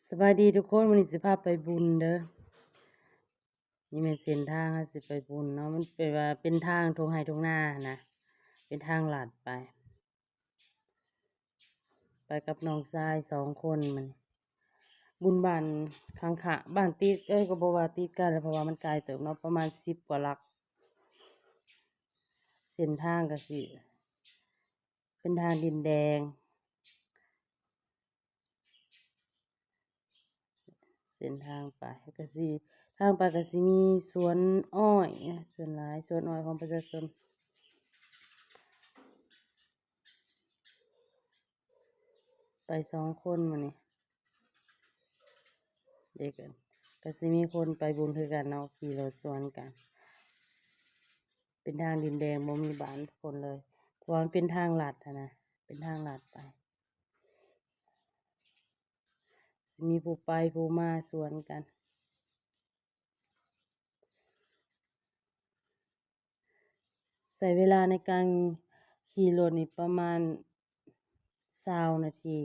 ສະບາຍດີທຸກຄົນ, ມື້ນີ້ຊິພາໄປບຸນເດີ. ນີ້ແມ່ນເສັ້ນທາງເຮົາຊິໄປບຸນເນາະ, ມັນເປັນວ່າເປັນທາງທົ່ງໄຮ່ທົ່ງນາຫັ້ນນະ, ເປັນທາງລັດໄປ ໄປກັບນ້ອງຊາຍສອງຄົນ. ມັນບຸນບ້ານຂ້າງໆ ບ້ານຕິດ ເອີຍ ກໍບໍ່ວ່າຕິດກັນແຫຼະ ເພາະວ່າມັນໄກເຕີບເນາະ, ປະມານສິບກວ່າຫຼັກ. ເສັ້ນທາງກໍຊິເປັນທາງດິນແດງ. ເສັ້ນທາງໄປກໍຊິ ທາງໄປກໍຊິມີສວນອ້ອຍນະ, ສ່ວນຫຼາຍສວນອ້ອຍຂອງປະຊາຊົນ. ໄປສອງຄົນມື້ນີ້ ເດັກ ກໍຊິມີຄົນໄປບຸນຄືກັນເນາະ, ຂີ່ລົດສວນກັນ. ເປັນທາງດິນແດງ ບໍ່ມີບ້ານຄົນເລີຍ ເພາະວ່າມັນເປັນທາງລັດຫັ້ນນະ, ເປັນທາງລັດໄປ. ຊິມີຜູ້ໄປຜູ້ມາສວນກັນ. ໃຊ້ເວລາໃນການຂີ່ລົດນີ້ປະມານຊາວນາທີ,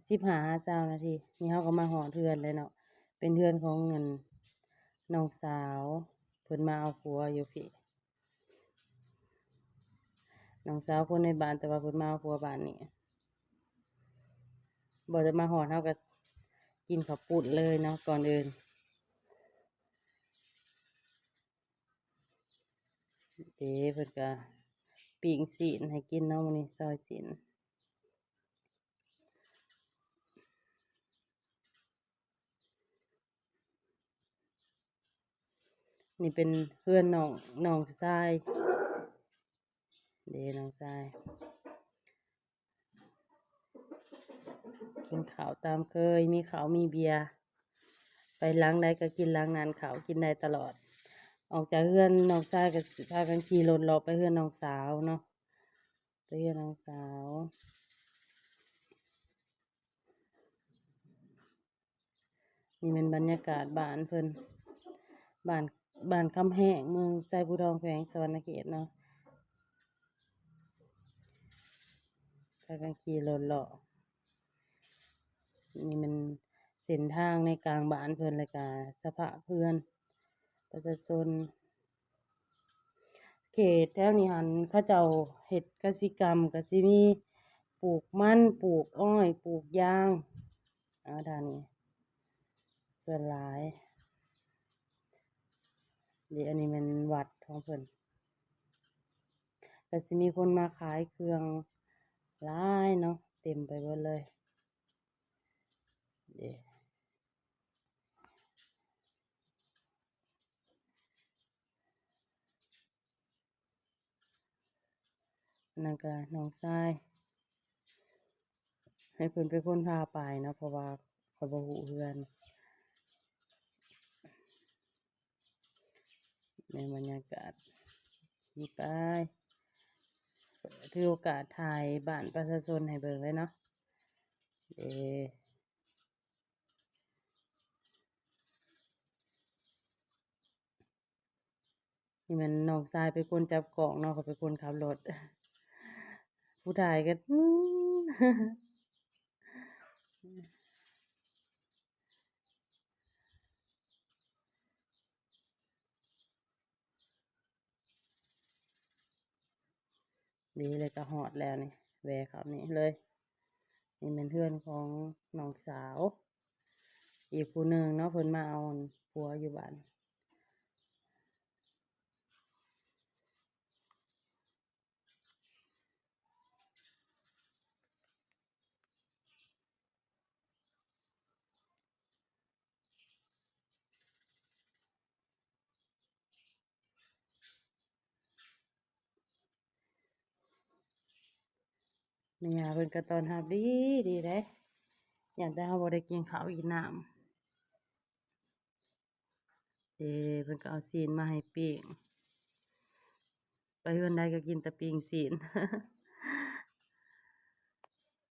ສິບຫ້າຫາຊາວນາທີ. ນີ້ເຮົາກໍມາຮອດເຮືອນແລ້ວເນາະ, ເປັນເຮືອນຂອງອັນ ນ້ອງສາວ ເພິ່ນມາເອົາຜົວຢູ່ພີ້. ນ້ອງສາວຄົນໃນບ້ານ ແຕ່ວ່າເພິ່ນມາເອົາຜົວບ້ານນີ້. ບໍ່ໄດ້ມາຮອດ ເຮົາກໍກິນເຂົ້າປຸ້ນເລີຍເນາະ ກ່ອນອື່ນ. ເດ້ ເພິ່ນກໍປີ້ງຊີ້ນໃຫ້ກິນເນາະ ມື້ນີ້ ຊອຍຊີ້ນ. ນີ້ເປັນເຮືອນນ້ອງ ນ້ອງຊາຍເດ້ ນ້ອງຊາຍ. ກິນເຂົ້າຕາມເຄີຍ ມີເຂົ້າມີເບຍ, ໄປຫຼັງໃດກໍກິນຫຼັງນັ້ນ, ເຂົ້າກິນໄດ້ຕະຫຼອດ. ອອກຈາກເຮືອນນ້ອງຊາຍກໍຊິພາກັນຂີ່ລົດເລາະໄປເຮືອນນ້ອງສາວເນາະ, ໄປເຮືອນນ້ອງສາວ. ນີ້ແມ່ນບັນຍາກາດບ້ານເພິ່ນ ບ້ານ ບ້ານຄຳແຮງ ເມືອງໄຊພູທອງ ແຂວງສະຫວັນນະເຂດເນາະ. ພາກັນຂີ່ລົດເລາະ. ນີ້ແມ່ນເສັ້ນທາງໃນກາງບ້ານເພິ່ນ ແລ້ວກະສະພາບເຮືອນປະຊາຊົນ. ເຂດແຖວນີ້ຫັ້ນ ເຂົາເຈົ້າເຮັດກະສິກຳ ກະຊິມີປູກມັນ ປູກອ້ອຍ ປູກຢາງ. ເອົາ ທາງນີ້ສ່ວນຫຼາຍ. ນີ້ ອັນນີ້ແມ່ນວັດຂອງເພິ່ນ, ກະຊິມີຄົນມາຂາຍເຄື່ອງຫຼາຍເນາະ ເຕັມໄປເບິດເລີຍ. ເດ້ ອັນນັ້ນກະນ້ອງຊາຍ ໃຫ້ເພິ່ນເປັນຄົນພາໄປເນາະ ເພາະວ່າຂ້ອຍບໍ່ຮູ້ເຮືອນ. ໃນບັນຍາກາດຂີ່ໄປ ຖືໂອກາດຖ່າຍບ້ານປະຊາຊົນໃຫ້ເບິ່ງເລີຍເນາະ. ເດ້ ນີ້ແມ່ນນ້ອງຊາຍເປັນຄົນຈັບກ້ອງເນາະ, ຂ້ອຍເປັນຄົນຂັບລົດ. ຜູ້ຖ່າຍກໍ ນີ້ ແລ້ວກໍຮອດແລ້ວນີ້ ແວ່ເຂົ້ານີ້ເລີຍ. ນີ້ແມ່ນເຮືອນຂອງນ້ອງສາວອີກຜູ້ໜຶ່ງເນາະ, ເພິ່ນມາເອົາຜົວຢູ່ບ້ານ. ແມ່ຍ່າເພິ່ນກໍຕ້ອນຮັບດີ ດີເດ້, ຢ້ານແຕ່ເຮົາບໍ່ໄດ້ກິນເຂົ້າກິນນ້ຳ. ເດ້ ເພິ່ນກໍເອົາຊີ້ນມາໃຫ້ປີ້ງ, ໄປເຮືອນໃດກໍກິນແຕ່ປີ້ງຊີ້ນ.